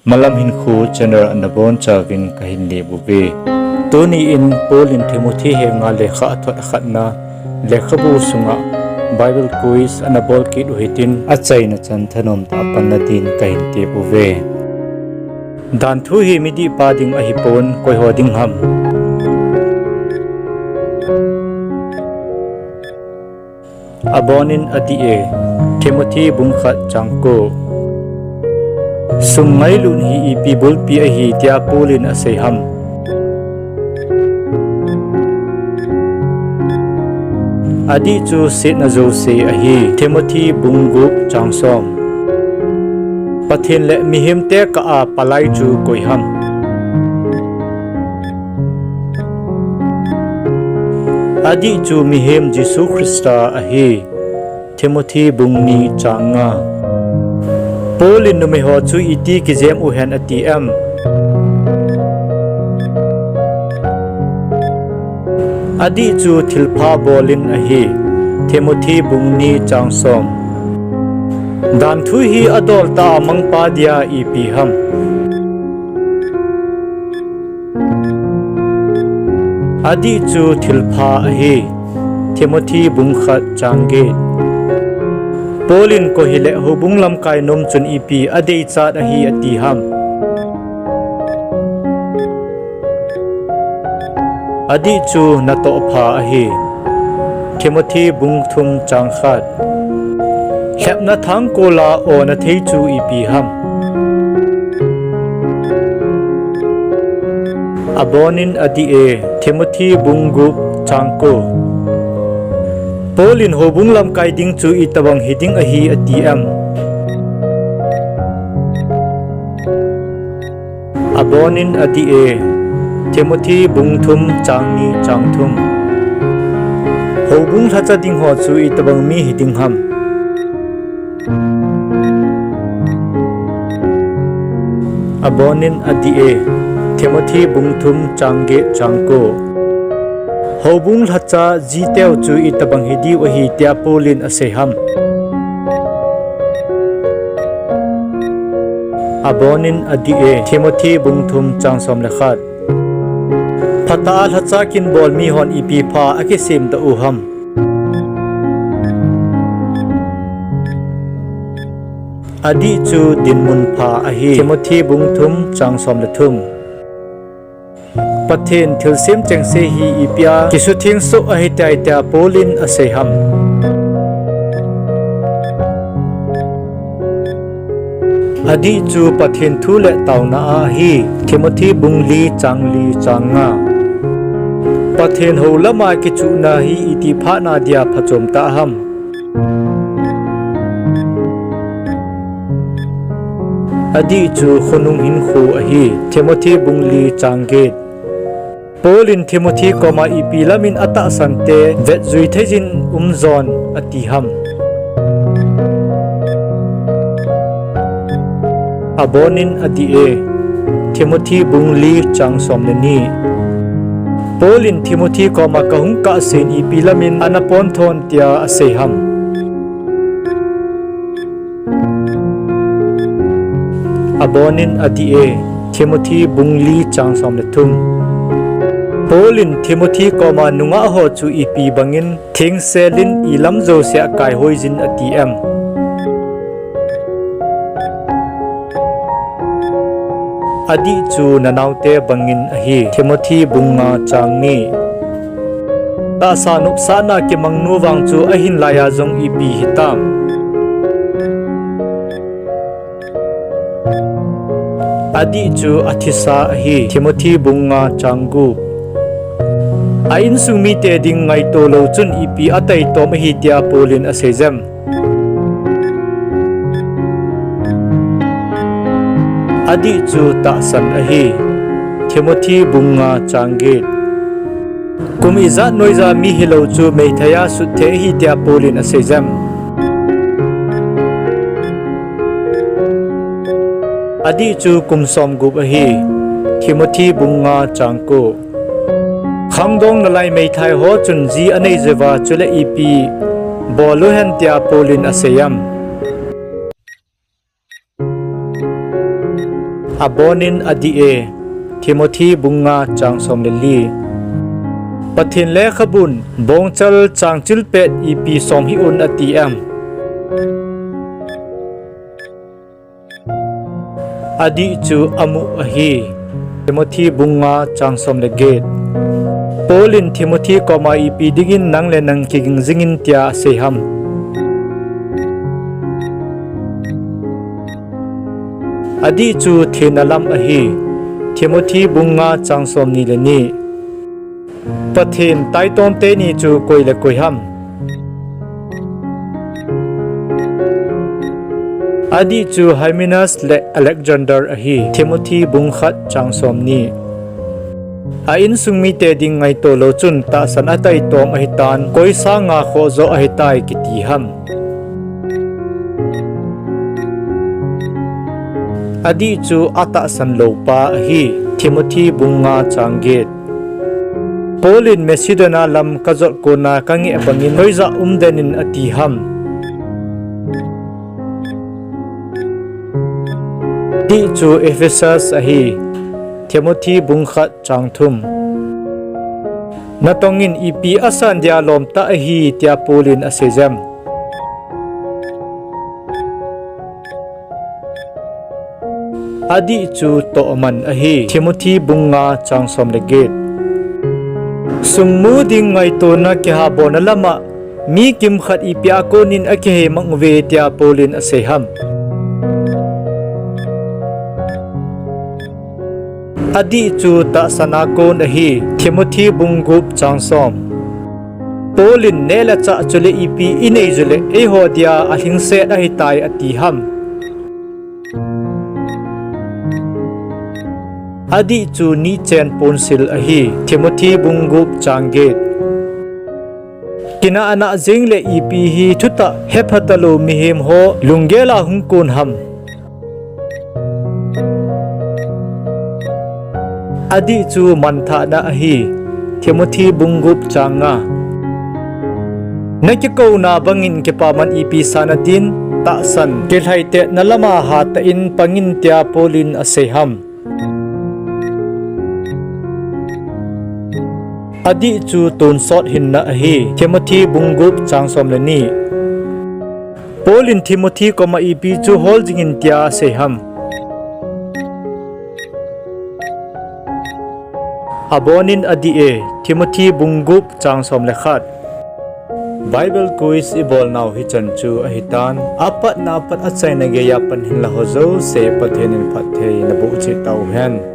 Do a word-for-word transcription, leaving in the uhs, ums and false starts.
Malam Hinkho channel a nabonchauvin kahin nep uve. Tuni in Paul in Timothy henga lekha athot akhatna lekhabu sunga Bible quiz ana bol kit u hitin, achaina chan thanom tah a panna din kahin tep uve. Danthu hi midihpa ding ahipon, koiho ding ham? Abonin adih e, Timothy bung khat chang ko. Sum ngailut hi ipi bulpi ahi tia Paul in asei ham? Adih chu setna jouse ahi, Timothy bung gup chang som. Pathen le mihemte kah a palai chu koi ham? Adih chu mihem Jesu Christa ahi, Timothy bung ni chang nga. Paul in numeiho chu iti kijem uhen ati em? Adih chu thilpha bolin ahi, Timothy bung ni chang som. Danthu hi adoltah a mangpa dia ipi ham? Adih chu thilpha ahi, Timothy bung khat chang get. Paul in koi hile houbung lamkai nom chun ipi adeichat ahi ati ham? Adih chu natohpha ahi, Timothy bung thum chang khat. Lhepna thangkol a o nathei chu ipi ham? Abonin adih e, Timothy bung gup chang ko. Paul in houbung lamkai ding chu itobang hiding ahi ati em? Abonin adih e, Timothy bung thum chang ni chang thum. Houbung lhacha dingho chu itobang mi hiding ham? Abonin adih e, Timothy bung thum chang get chang ko. Houbung lhacha jiteu chu itobang hidiu ahi tia Paul in asei ham? Abonin adih e, Timothy bung thum chang som le khat. Phatah a lhacha kinbol mihon ipi pha akisemdoh u ham? Adih chu dinmun pha ahi, Timothy bung thum chang som le thum. Pathen thilsem chengse hi ipia kisutheng soh ahitai tia Paul in asei ham? Adih chu Pathen thu le taona a ahi, Timothy bung li chang li chang nga. Pathen hou lama kichuhna hi iti phatna dia phachom tah ham? Adih chu khonung hinkho ahi, Timothy bung li chang get. Paul in Timothy koma ipi lamin atahsante vetjui theijin umjon ati ham? Abonin adih e, Timothy bung li chang som le ni. Paul in Timothy koma kahung kahsen ipi lamin ana ponthon tia asei ham? Abonin adih e, Timothy bung li chang som le thum. Paul in Timothy koma nungahho chu ipi bangin thengselin ilam jousea kaihoijin ati em? Adih chu nanaote bangin ahi, Timothy bung nga chang ni. Tahsa nopsahna kimangnu vang chu ahinlaiya jong ipi hitam? Adih chu athisa ahi, Timothy bung nga chang gup. A insung mite ding ngaito lou chun ipi ataitom ahi tia Paul in asei jem? Adih chu tahsan ahi, Timothy bung nga chang get. Kum ijat noija mi hilou chu meithaiya sutthei ahi tia Paul in asei jem? Adih chu kum somgup ahi, Timothy bung nga chang ko. Khangdong nalai meithaiho chun ji anei jeh uva chule ipi bol uhen tia Paul in asei em? Abonin adih e, Timothy bung nga chang som le li. Pathen lekhabun, bongchal chang chilpet ipi som hih un ati em? Adih chu amu ahi. Timothy bung nga chang som le get. Paul in Timothy koma ipi dingin nang le nang kiging jingin tia asei ham? Adih chu thina lam ahi. Timothy bung nga chang som ni le ni. Pathen taitom teni chu koi le koi ham? Adih chu Hymenaeus le Alexander ahi. Timothy bung khat chang som ni. A insung mite ding ngaito lou chun tahsan ataitom ahitan, koi sanga khoh joh ahitai kiti ham? Adih chu atahsan lou pa ahi. Timothy bung nga chang get. Paul in Macedonia lam kajot kona kangeh bangin hoijah umden in ati ham? Adih chu Ephesus ahi. Timothy bung khat chang thum. Natong in ipi asan dia lom tah ahi tia Paul in asei jem? Adih chu tohman ahi. Timothy bung nga chang som le get. Sum mu ding ngaitona kihabolna lama mi kimkhat ipi a konin akihei mang uve tia Paul in asei ham? Adih chu tahsan a kon ahi. Timothy bung gup chang som. Paul in neh le chah chule ipi inei jule eiho dia alhingset ahitai ati ham? Adih chu nihchen ponsil ahi. Timothy bung gup chang get. Kinahna jing le ipi hi thutah hepha talou mihem ho lunggel a hung kon ham? Adih chu manthahna ahi. Timothy bung gup chang nga. Nakikouna bangin kipaman ipi sa nadin tahsan, kilhaitetna lama hatah in pangin tia Paul in asei ham? Adih chu tonsot hinna ahi. Timothy bung gup chang som le ni. Paul in Timothy koma ipi chu hol jingin tia asei ham? Abonin adih e, Timothy bung gup chang som le khat. Bible quiz ibolnau hichan chu ahitan, apatna apat achaina geiya pan hinla ho jouse Pathen in phatthei naboh cheh tauhen.